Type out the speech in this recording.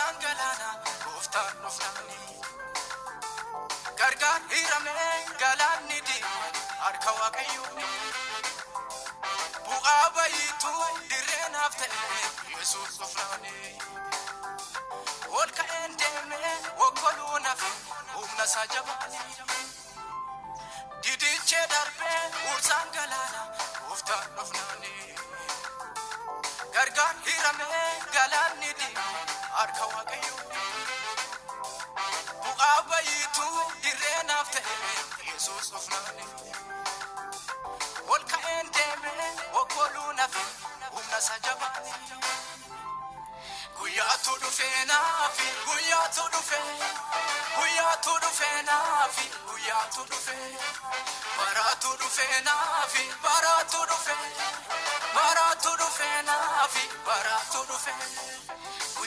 Ursaan galaana gooftaan dhufnaani. Gargaar hiramee galaanni diimaan harka waaqayyooni. Bu'aa bayiitu dirree naaf ta'e Yesuus dhufnaani. Ol ka'een deemee okkoluu nafe humna isaa jabaani. Didichee darbee ursaan galaana gooftaan dhufnaani. Gargaar hiramee galaanni diimaan harka waaqayyooni. Bu'aa bayiitu dirree naaf ta'e Yesuus dhufnaani. Ol ka'een deemee okkoluu nafe humna isaa jabaani. Guyyaatu dhufee naafi guyyaatu dhufee, guyyaatu dhufee naafi guyyaatu dhufee, baraatu dhufee naafi baraatu dhufee, baraatu dhufee naafi baraatu dhufee.